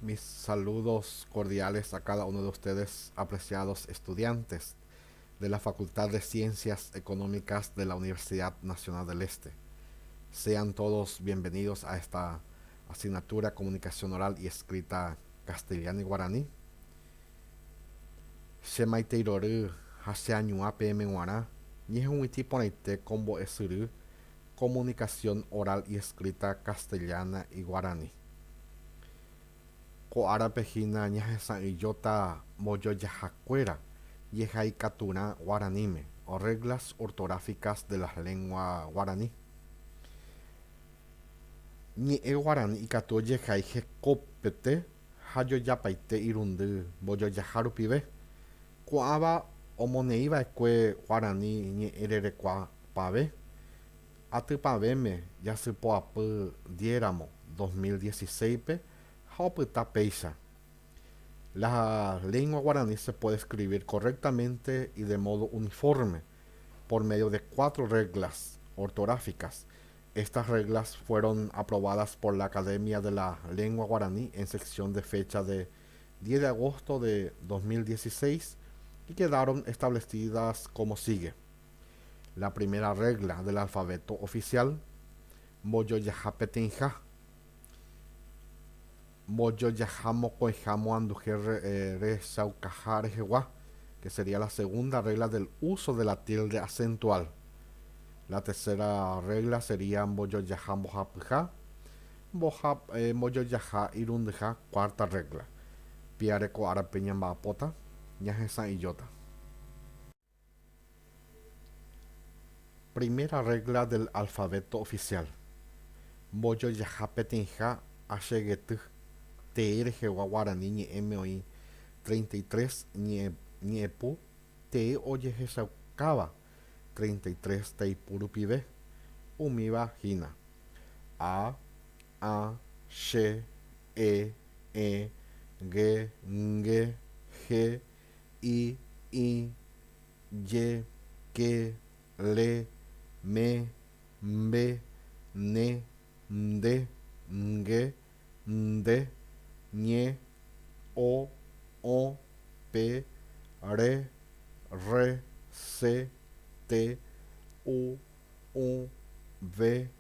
Mis saludos cordiales a cada uno de ustedes, apreciados estudiantes de la Facultad de Ciencias Económicas de la Universidad Nacional del Este. Sean todos bienvenidos a esta asignatura Comunicación Oral y Escrita Castellano y Guaraní. Che maitei rory ha che añuã peẽme g̃uarã ñehug̃uitĩ porãite ko mbo'esyry Comunicación Oral y Escrita Castellana y Guaraní. Ko árape hína ñahesa'ỹijóta mbojojahakuéra jehaikaturã guaraníme, Reglas ortográficas de las lengua guaraní. Ñe'ẽ guarani ikatu ojehai hekopete ha jojapaite irundy mbojojaha rupive. Ko'ãva omoneĩva'ekue guarani ñe'ẽ rerekua pavẽ, atypavẽme jasypoapy diéramo 2016-pe ha opyta péicha. La lengua guaraní se puede escribir correctamente y de modo uniforme por medio de cuatro reglas ortográficas. Estas reglas fueron aprobadas por la Academia de la Lengua Guaraní en sección de fecha de 10 de agosto de 2016 y quedaron establecidas como sigue. La primera regla del alfabeto oficial, mbojojaha peteĩha, mbojojaha mokõiha moanduhe rechaukaha rehegua, que sería la segunda regla del uso de la tilde acentual. La tercera regla sería mbojojaha mbohapyha, mbojojaha irundyha, cuarta regla. Piare ko árape ñamba'apóta, ñahesa'ỹijóta. Primera regla del alfabeto oficial. Mbojojaha peteĩha achegety tee rehegua guarani ñe'ẽme oĩ 33 ñe'ẽpu tee ojehechaukáva 33 taipu rupive, umíva hína, A, ã, che, e, ẽ, ge, nge, he, i, ĩ, ye, ke, le, me, mbe, ne, nde, nge, nde, ñe, o, õ, pe, re, rre, se, te, u, ũ, ve,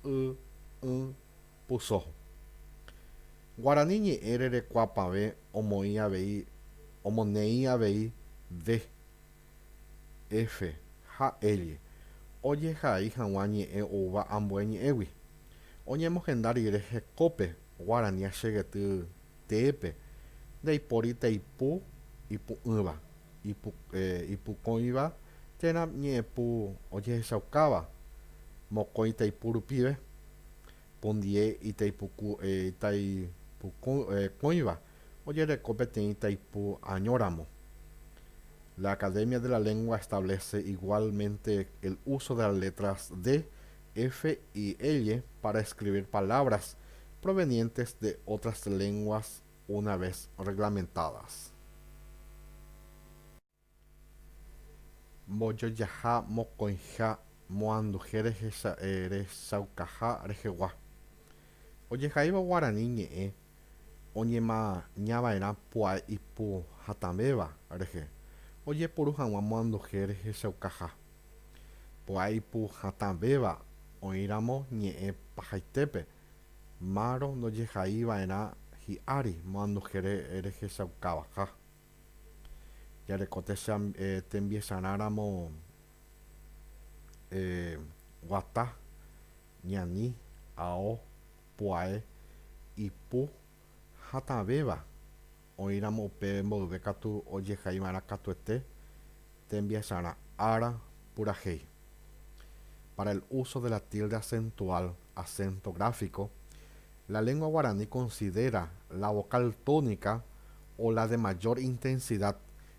y, ỹ, puso. Guarani ñe'ẽ rerekuapavẽ omoĩ avei omoneĩ avei D, F ha L ojehai hag̃ua ñe'ẽ oúva ambue ñe'ẽgui. Oñemohenda rire hekópe guarani achegety teépe, ndaipóri taipu ipu'ỹva, ipukõiva térã ñe'ẽpu ojehechaukáva mokõi taipu rupive. Pundie itaipukõiva ojereko peteĩ taipu añóramo. La Academia de la Lengua establece igualmente el uso de las letras D, F y L para escribir palabras provenientes de otras lenguas una vez reglamentadas. Mbojojaha mokõiha moanduhe rehechaukaha rehegua. Ojehaívo guarani ñe'ẽ oñemañava'erã pu'ae ipu hatãvéva rehe ojepuru hag̃ua moanduhe rehechaukaha. Pu'ae ipu hatãvéva oĩramo ñe'ẽ pahaitépe, márõ ndojehaiva'erã hi'ári moanduhe rehechaukavaha. Jareko tembiecharã ramo guata, ñani, ao, pu'ae, ipu hatãvéva oĩramo upe mboyve katu ojehaiva'erã katuete tembiecharã ára purahéi. Para el uso de la tilde acentual, acento gráfico, la lengua guaraní considera la vocal tónica o la de mayor intensidad.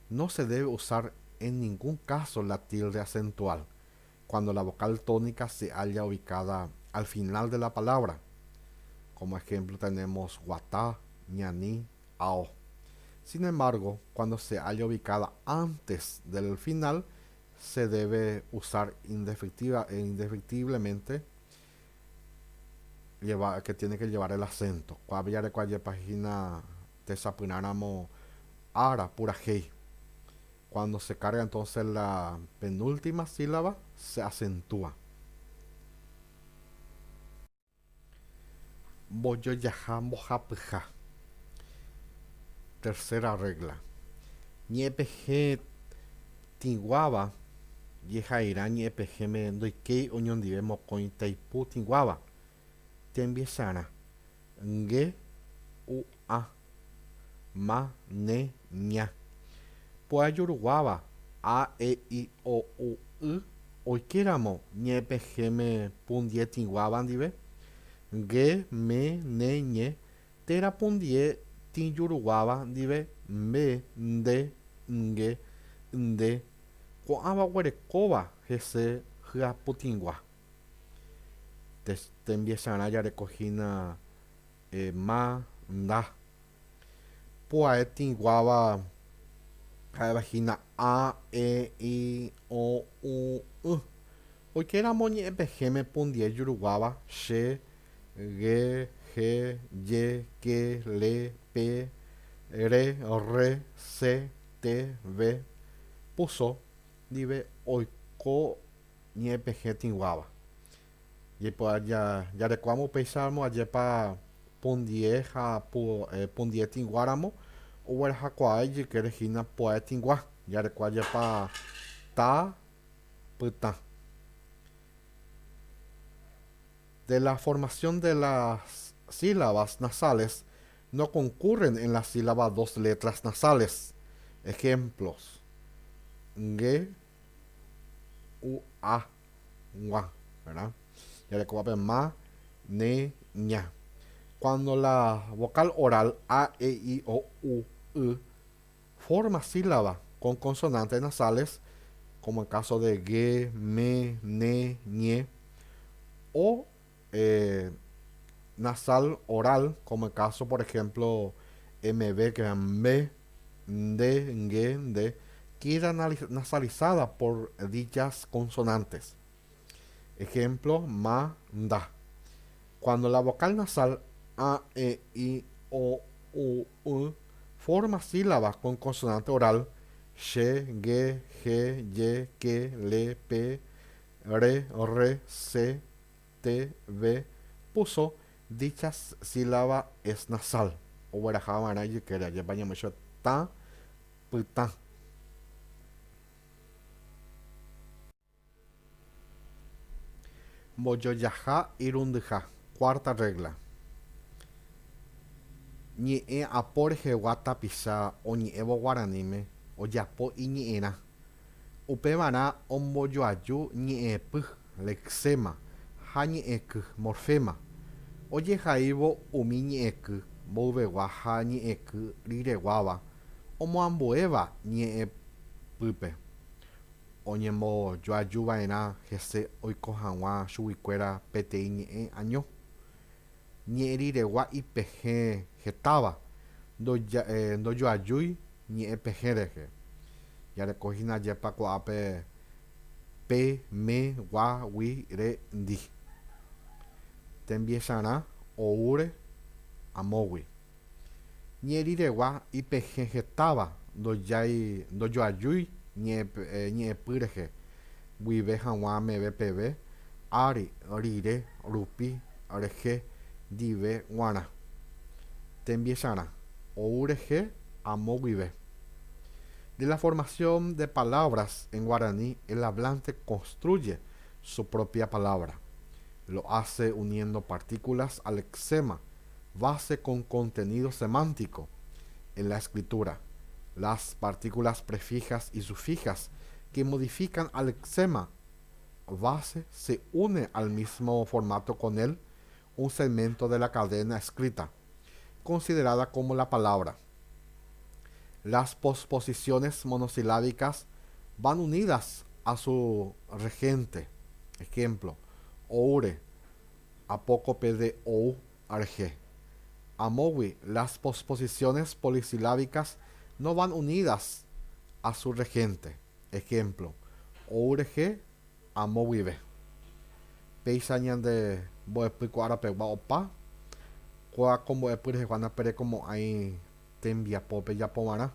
No se debe usar en ningún caso la tilde acentual cuando la vocal tónica se halla ubicada al final de la palabra. Como ejemplo tenemos guatá, ñaní, ao. Sin embargo, cuando se halla ubicada antes del final, se debe usar indefectiblemente. Lleva, que tiene que llevar el acento. Ko'ápe jareko ajépa hína tesapyrãramo ára purahéi. Cuando se carga entonces la penúltima sílaba se acentúa. Mbojojaha mbohapyha. Tercera regla. Ñe'ẽpehẽ tĩguáva jehairã ñe'ẽpehẽme ndoikéi oñondive mokõi taipu tĩguáva. Tembiecharã, nge, u, ã, ma, ne, ña. Pu'ae juruguáva, a, e, i, o, u, y, oikéramo ñe'ẽpehẽme pundie tĩguáva ndive, nge, me, ne, ñe, térã pundie tĩjuruguáva ndive, mbe, nde, nge, nde, ko'ãva oguerekóva hese hyaputĩgua. Tembiecharã jareko hína ma, nda. Pu'ae tĩguáva ha'éva hína a, e, i, o, u, y. Oikéramo ñe'ẽpehẽme pundie juruguáva che, ge, he, je, ke, le, pe, re, rre, se, te, ve, puso ndive oiko ñe'ẽpehẽ tĩguáva. Jaipo'a jarekóvamo upéicharamo ajépa pundie ha pundie tĩguáramo oguerahakuaa ijykére hína pu'ae tĩgua. Jareko ajépa ta, pytã. De la formación de las sílabas nasales no concurren en la sílaba dos letras nasales. Ejemplos, nge, u, a, gua, verdad? Jarekóva pe ma, ne, ña. Cuando la vocal oral a, e, i, o, u, y forma sílaba con consonantes nasales, como en caso de ge, me, ne, ñe, o eh, nasal oral, como en caso, por ejemplo, mb, que es me, nde, nge, nde, queda nasalizada por dichas consonantes. Ejemplo, ma, nda. Cuando la vocal nasal a, e, i, o, u, y forma sílaba con consonante oral, che, ge, je, ye, ke, le, pe, re, rre, se, te, ve, puso, dicha sílaba es nasal. Ogueraha va'erã ijykére, ajépa ñamoĩ ta, pytã. Mbojojaha irundyha, cuarta regla. Ñe'ẽ apo rehegua tapicha oñe'ẽvo guaraníme ojapo iñe'ẽrã. Upevarã ombojoaju ñe'ẽpy, lexema, ha ñe'ẽky, morfema, ojehaívo umi ñe'ẽky mboyvegua ha ñe'ẽky rireguáva omoambuéva ñe'ẽpýpe. Oñembojoajuva'erã hese oiko hag̃ua chuguikuéra peteĩ ñe'ẽ año. Ñe'ẽ riregua ipehẽ hetáva ndojoajúi ñe'ẽ pehẽ rehe. Jareko hína ajépa ko'ápe pe, me, gua, gui, re, ndi. Tembiecharã oúre amógui. Ñe'ẽ riregua ipehẽ hetáva ndojoajúi ñe'ẽpy rehe guive hag̃ua meve peve, ári, rire, rupi, rehe, ndive g̃uarã. Tembiecharã, ou rehe amo guive. De la formación de palabras en guaraní el hablante construye su propia palabra. Lo hace uniendo partículas al lexema base con contenido semántico en la escritura. Las partículas prefijas y sufijas que modifican al lexema base se une al mismo formato con él un segmento de la cadena escrita, considerada como la palabra. Las posposiciones monosilábicas van unidas a su regente. Ejemplo, oure, apócope de ou, arge. Amógui, las posposiciones polisilábicas no van unidas a su regente. Ejemplo, ou rehe, amo guive. Péicha ñande. mbo'epy ko árapegua opa, kóa ko mbo'epy rehegua ndaperekomo'ãi tembiapo pejapovarã.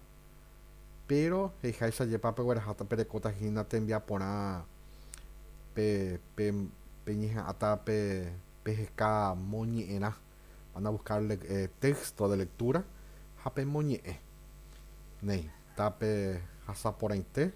Péro he'iháicha jepa pegueraháta perekóta hína tembiaporã pe pe peñeha'ãta pe peheka moñe'ẽrã, van a buscar texto de lectura ha pemoñe'ẽ. Néi, tapehasa porãite.